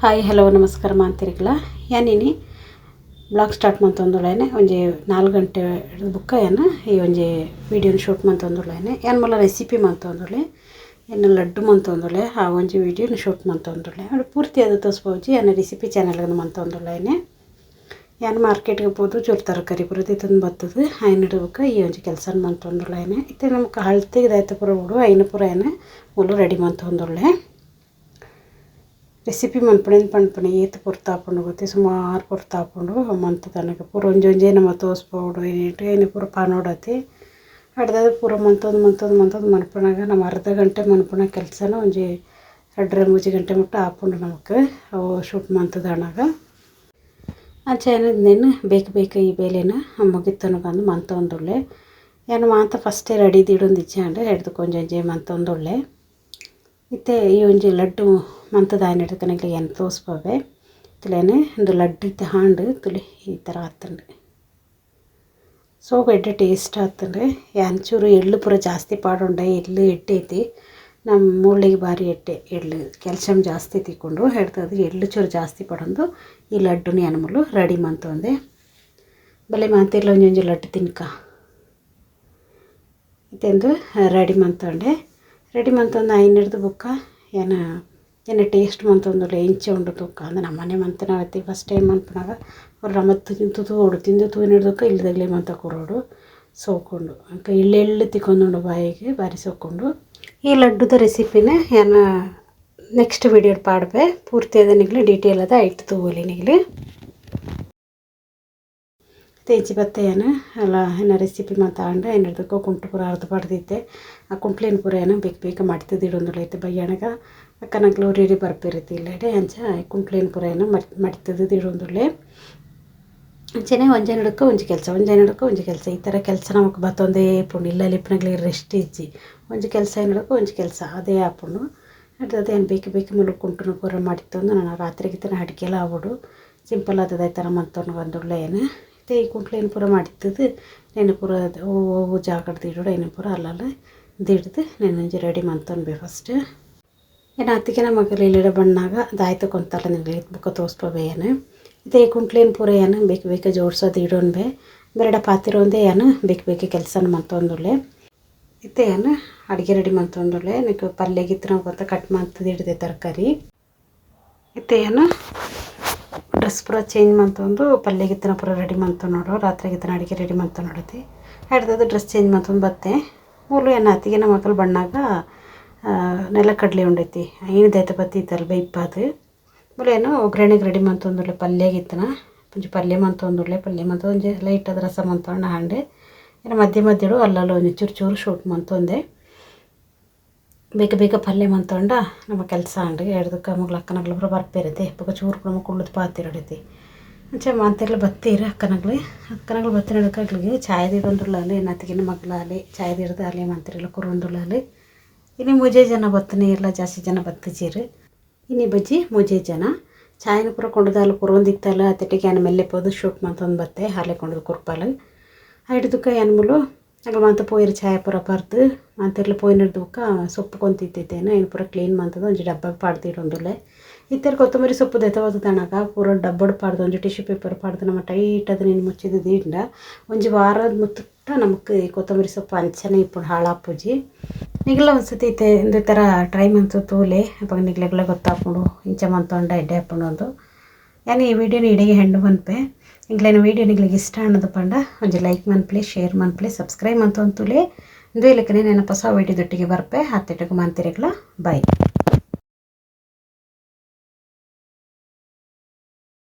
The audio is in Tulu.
Hi hello ನಮಸ್ಕಾರ ಮಾಂತಿರಿಗ್ಲ ಯಾನಿನಿ ಬ್ಲಾಗ್ ಸ್ಟಾರ್ಟ್ ಮಂತೊಂದುಳ್ಳೇನೆ ಒಂಜಿ 4 ಗಂಟೆ ಬುಕ್ಕ ಏನ ಈ ಒಂಜಿ ವಿಡಿಯೋನ ಶೂಟ್ ಮಂತೊಂದುಳ್ಳೇನೆ ಯಾನ್ ಮೂಲ ರೆಸಿಪಿ ಮಂತೊಂದುಳ್ಳೆ ಎನ್ನ ಲಡ್ಡು ಮಂತೊಂದುಳ್ಳೆ ಆ ಒಂಜಿ ವಿಡಿಯೋನ ಶೂಟ್ ಮಂತೊಂದುಳ್ಳೆ ಅವಳು ಪೂರ್ತಿ ಅದು ತೋರಿಸ್ಬೋಜಿ ಯಾನ ರೆಸಿಪಿ ಚಾನಲ್ಗೆ ಮಂತೊಂದುಳ್ಳೇನೆ ಯಾನ್ ಮಾರ್ಕೆಟ್ಗೆ ಪೋದು ಚೂರು ತರಕಾರಿ ಪೂರ ತಿಂದು ಬರ್ತದೆ ಐನ ಇಡ್ಬೇಕು ಈ ಒಂಜಿ ಕೆಲಸ ಮಂತೊಂದುಳ್ಳೇನೆ ಇತ್ತೆ ನಮಕ್ ಹಳ್ತಿಗೆ ಪೂರ ಬಿಡು ಐನ ಪೂರ ಏನ ಮೂಲು ರೆಡಿ ಮಂತೊಂದುಳ್ಳೆ ರೆಸಿಪಿ ಮನ್ಪಣೆ ಪನ್ಪಣೆ ಏತ್ ಪೊರ್ತಾಪುಂಡು ಗೊತ್ತೆ ಸುಮಾರು ಪೊರ್ತಾಪುಂಡು ಮಂತದನಗ ಪೂರ ಒಂಜಿ ಒಂಜೇ ನಮ್ಮ ತೋಸ್ಪೋಡು ಏನಿಟ್ಟು ಐನ ಪೂರ ಪಾನೋಡತಿ ಅಡ್ದದ ಪೂರ ಮಂತೊಂದು ಮಂತೊಂದು ಮಂತೊಂದು ಮನ್ಪಣಾಗ ನಮ್ಮ ಅರ್ಧ ಗಂಟೆ ಮನ್ಪಣ ಕೆಲಸನ ಒಂಜಿ 2.5-3 ಗಂಟೆ ಮುಟ್ಟ ಆಪುಂಡು ನಮಕ್ ಅವು ಶೂಟ್ ಮಂತದಣಾಗ ಅಂಚ ನೇನು ಬೇಕು ಬೇಕು ಈ ಬೇಲೆನ ಮುಗಿತನಗಂದು ಮಂತೊಂದುಳ್ಳೆ ಏನು ಮಾತ ಫಸ್ಟೇ ರೆಡಿ ದಿಡೊಂದು ಇಚ್ಚಾಂಡು ಹಿಡ್ದು ಕೊಂಚ ಒಂಜಿ ಮಂತೊಂದುಳ್ಳೆ ಇತ್ತೆ ಈ ಒಂಜಿ ಲಡ್ಡು ಮಂತದ ಆಯ್ನ ಏನು ತೋಸ್ಪವೆ ತುಲೇನೆ ಒಂದು ಲಡ್ಡು ಇತ್ತೆ ಹಾಂಡು ತುಲಿ ಈ ಥರ ಆತಂಡು ಸೋಗು ಎಡ್ಡೆ ಟೇಸ್ಟ್ ಆತಂಡ್ರೆ ಒಂಚೂರು ಎಳ್ಳು ಪೂರ ಜಾಸ್ತಿ ಪಾಡುಂಡೆ ಎಳ್ಳು ಎಡ್ಡೆ ಐತಿ ನಮ್ಮ ಮೂಳೆಗೆ ಭಾರಿ ಎಡ್ಡೆ ಎಳ್ಳು ಕ್ಯಾಲ್ಸಿಯಂ ಜಾಸ್ತಿ ತಿಕ್ಕೊಂಡು ಹೇಳ್ತದೆ ಎಳ್ಳು ಚೂರು ಜಾಸ್ತಿ ಪಡೊಂದು ಈ ಲಡ್ಡುನ ಏನ್ಮೂಲು ರೆಡಿ ಮಂತೊಂದೆ ಬಲೆ ಮಾತಿರ್ಲ ಒಂಜಿ ಒಂಜಿ ಲಡ್ಡು ತಿನ್ಕ ಇತ್ತೆಂದು ರೆಡಿ ಮಂತೊಂಡೆ ರೆಡಿ ಮಂತೊಂದು ಐನ ಹಿಡ್ದು ಬುಕ್ಕ ಏನ ಏನ ಟೇಸ್ಟ್ ಮಂತೊಂದುಳ್ಳೆ ಎಂಚೆ ಉಂಡು ತೂಕ ಅಂದ್ರೆ ನಮ್ಮನೆ ಮಂತನಾವತ್ತಿ ಫಸ್ಟ್ ಟೈಮ್ ಮನ್ಪುನಾಗ ಅವ್ರು ನಮ್ಮ ತಿಂದು ತೂಡು ತಿಂದು ತೂವಿನ ಹಿಡ್ದಕ್ಕ ಇಲ್ಲದಾಗಲೇ ಮಂತ ಕೊರೋಡು ಸೋಕೊಂಡು ಅಂಕ ಎಳ್ಳು ಎಳ್ಳು ತಿಕ್ಕೊಂದುಂಡು ಬಾಯಿಗೆ ಬಾರಿ ಸೋಕೊಂಡು ಈ ಲಡ್ಡುದ ರೆಸಿಪಿನ ಏನ ನೆಕ್ಸ್ಟ್ ವಿಡಿಯೋ ಪಾಡ್ಬೆ ಪೂರ್ತಿ ಅದನಿಗ್ಲು ಡೀಟೇಲ್ ಅದ ಐಟ್ ತೂವಲಿ ನಿಗ್ಲು ತೇಜಿ ಬತ್ತೆ ಏನು ಅಲ್ಲ ಏನ ರೆಸಿಪಿ ಮಾತಾಂಡು ಏನು ಹಿಡ್ದಕ್ಕೋ ಕುಂಟು ಪೂರ ಅರ್ಧ ಪಡ್ದಿದ್ದೆ ಆ ಕುಂಟ್ಲೇನು ಪೂರ ಏನೋ ಬೇಕು ಬೇಗ ಮಾಡ್ತಿದ್ದು ಇಡೊಂದುಳ್ಳೈತೆ ಬಯ್ಯಣಗ ಅಕ್ಕನಗ್ಲು ರೇಡಿ ಬರ್ಪಿರತಿ ಇಲ್ಲಡೆ ಅಂಚ ಕುಂಟ್ಲೇನು ಪೂರ ಏನೋ ಮಡ್ತಿದ್ದು ಇಡೊಂದುಳ್ಳೆ ಅಂಚನೆ ಒಂಜೆ ನಡುಕ ಒಂಜಿ ಕೆಲಸ ಒಂಜೆ ನಡುಕ ಒಂಜಿ ಕೆಲಸ ಈ ಥರ ಕೆಲಸ ನಮಕ್ ಬತ್ತೊಂದೇ ಪುಂಡು ಇಲ್ಲ ಲಿಪ್ಪನಗ್ಲಿ ರೆಸ್ಟ್ ಇಜ್ಜಿ ಒಂಜಿ ಕೆಲಸ ಏನಡಕ ಒಂಜಿ ಕೆಲಸ ಅದೇ ಆಪುಂಡು ಅದೇನು ಬೇಕು ಬೇಕು ಮುಲು ಕುಂಟುನು ಪೂರ ಮಾಡಿತ್ತೊಂದು ನಾನು ರಾತ್ರಿಗೆ ಅಡುಗೆಲ್ಲ ಆಗ್ಬಿಡು ಸಿಂಪಲ್ ಆದದ ಈ ಥರ ಮಂತೊಂಡು ಬಂದುಳ್ಳೆ ಏನು ಈ ಕುಂಟ್ಲೇನು ಪೂರ ಮಾಡಿತ್ತದು ನೆನೆ ಪೂರ ಹೂವು ಜಾಗಡ್ದು ಇಡೋಡು ಏನೇ ಪೂರ ಅಲ್ಲಲ್ಲ ದಿಡ್ದು ನೆನೊಂಜಿ ರೆಡಿ ಮಂತೊಂಡ್ಬೆ ಫಸ್ಟ್ ಏನು ಅತ್ತಿಗೆ ನಮ್ಮ ಮಗಲು ಇಲ್ಲಿಡ ಬಣ್ಣಾಗ ದಾಯ್ತು ಕೊಂತಲ್ಲ ನಿನಗೆ ಬುಕ್ಕ ತೋರಿಸ್ಬೋಬೆ ಏನು ಇದೇ ಕುಂಟ್ಲೇನು ಪೂರ ಏನು ಬೇಕು ಬೇಕು ಜೋಡ್ಸೋದು ಇಡೋನ್ಬೆ ಬೇರೆ ಪಾತಿರೋಂದೇ ಏನು ಬೇಕು ಬೇಕು ಕೆಲಸನ ಮಂತೊಂದುಳ್ಳೆ ಇತ್ತೆ ಏನು ಅಡುಗೆ ರೆಡಿ ಮಂತೊಂದುಳ್ಳೆ ನನಗೆ ಪಲ್ಯಗಿತ್ತು ನಾವು ಗೊತ್ತ ಕಟ್ ಮಾಡ್ತದ್ದು ಹಿಡಿದೆ ತರಕಾರಿ ಇತ್ತೆ ಏನು ಡ್ರೆಸ್ ಪೂರ ಚೇಂಜ್ ಮಂತೊಂದು ಪಲ್ಯಗಿತ್ತನ ಪೂರ ರೆಡಿ ಮಂತು ನೋಡು ರಾತ್ರಿಗಿತ್ತನ ಅಡುಗೆ ರೆಡಿ ಮಂತು ನೋಡತಿ ಹಿಡ್ದದು ಡ್ರೆಸ್ ಚೇಂಜ್ ಮಂತೊಂದು ಬತ್ತೆ ಮೂಲು ಏನು ಅತ್ತಿಗೆ ನಮ್ಮ ಮಕ್ಕಳು ಬಣ್ಣಾಗ ನೆಲ ಕಡಲೆ ಉಂಡೈತಿ ಐನು ದೈತ ಬತ್ತಿ ಇತ್ತಲ್ಲ ಬೇಯ್ಪಾದು ಮೂಲೇನು ಒಗ್ಗರಣೆಗೆ ರೆಡಿ ಮಂತೊಂದುಳ್ಳೆ ಪಲ್ಯಗಿತ್ತನ ಒಂಜಿ ಪಲ್ಯ ಮಂತೊಂದುಳ್ಳೆ ಪಲ್ಯ ಮಂತ ಒಂಜಿ ಲೈಟ್ ಅದ ರಸ ಮಂತೊಂಡು ಹಾಂಡೆ ಏನು ಮಧ್ಯ ಮಧ್ಯಡು ಅಲ್ಲಲ್ಲ ಒಂಜಿ ಚೂರು ಚೂರು ಶೂಟ್ ಮಂತೊಂದೆ ಬೇಗ ಬೇಗ ಪಲ್ಯ ಮಂತೊಂಡ ನಮ್ಮ ಕೆಲಸ ಅಂಡು ಎಡ್ದಕ್ಕೆ ಮಗಳು ಅಕ್ಕನಗ್ಲು ಪೂರ ಬರ್ಪಿರತ್ತೆ ಬೊಕ ಚೂರು ನಮ್ಮ ಕುಳ್ಳುದು ಪಾತಿರಡೈತಿ ಅಂಚೆ ಮಾಂತೆಲ್ಲ ಬತ್ತೀರ ಅಕ್ಕನಗ್ಲಿ ಅಕ್ಕನಗ್ಲು ಬತ್ತಿ ನಡಕಾಗ್ಲಿಗೆ ಚಾಯ್ ದಿಡೊಂದುಳ್ಳಾಲಿ ನತ್ತಿಗಿನ ಮಗ್ಲಾಲಿ ಚಾಯ್ ದಿಡ್ದು ಅಲ್ಲಿ ಮಂತಿರೆಲ್ಲ ಕುರೊಂದುಳ್ಳಾಲಿ ಇನ್ನು ಮುಜೆ ಜನ ಬತ್ತನೆ ಇಲ್ಲ ಜಾಸ್ತಿ ಜನ ಬತ್ತಿಜೀರು ಇನ್ನು ಬಜ್ಜಿ ಮುಜೆ ಜನ ಚಾಯನ ಪೂರ ಕೊಂಡದಾಲು ಕುರೊಂದಿತ್ತಲ್ಲ ಅತ್ತೆಟ್ಟಿಗೆ ಏನ ಮೆಲ್ಲೆ ಪೋದು ಶೂಟ್ ಮಂತೊಂದು ಬತ್ತೆ ಹಾಲೆ ಕೊಂಡದು ಕುರ್ಪಾಲು ಹಿಡ್ದಕ್ಕೆ ಏನ್ಮೂಲು ಅక్కడ ಮಂತ ಪೋಯಿರು ಚಾಯ್ ಪೂರ ಪರ್ದು ಮಂತಿರ್ಲ ಪೋಯಿನಡ್ದಕ್ಕ ಸೊಪ್ಪು ಕೊಂತಿತ್ತೇನು ಏನು ಪೂರ ಕ್ಲೀನ್ ಮಂತದ ಒಂಜಿ ಡಬ್ಬಕ್ಕೆ ಪಾಡ್ದು ಇಡೊಂದುಲ್ಲೆ ಇತ್ತೆರ್ ಕೊತ್ತಂಬರಿ ಸೊಪ್ಪು ದೆತ್ತವದು ತನಕ ಪೂರ ಡಬ್ಬಡ್ ಪಾಡ್ದು ಒಂಜಿ ಟಿಶ್ಯೂ ಪೇಪರ್ ಪಾಡ್ದು ನಮ್ಮ ಟೈಟ್ ಅದು ನೀನು ಮುಚ್ಚಿದ್ದು ದಿಂಡ ಒಂಜಿ ವಾರದ ಮುತ್ತುಟ್ಟ ನಮಕ್ ಕೊತ್ತಂಬರಿ ಸೊಪ್ಪು ಅಂಚನೆ ಇಪ್ಪುಂಡು ಹಾಳಾಪುಜಿ ನಿಗಲ ಒಂದ್ಸತಿ ಇತ್ತೆ ಇಂದು ಥರ ಟ್ರೈ ಮಂತು ತೂಲೆ ಅವಾಗ ನಿಗ್ಲೆಗ್ಲ ಗೊತ್ತಾಪುಂಡು ಇಂಚ ಮಂತೊಂಡ ಎಡ್ಡೆ ಆಪುಂಡು ಒಂದು ಯಾನ್ ಈ ವಿಡಿಯೋನ ಇಡೀ ಹೆಂಡು ಮನ್ಪೆ ಇಂಕ್ಲೆನ ವೀಡಿಯೋ ನಿಗ್ಲಿಗೆ ಇಷ್ಟ ಅನ್ನೋದು ಪಂಡ ಒಂಜಿ ಲೈಕ್ ಮನ್ಪ್ಲೆ ಶೇರ್ ಮನ್ಪ್ಲೆ ಸಬ್ಸ್ಕ್ರೈಬ್ ಮಂತೊಂತುಲೆ ಇಂದು ಇಲ್ಲಕನೆ ನೆನಪ ಹೊಸ ವೀಡಿಯೋ ದೊಟ್ಟಿಗೆ ಬರ್ಪೆ ಹತ್ತೆಟకు ಮಂತಿರೆಗ್ಲ ಬಾಯ್.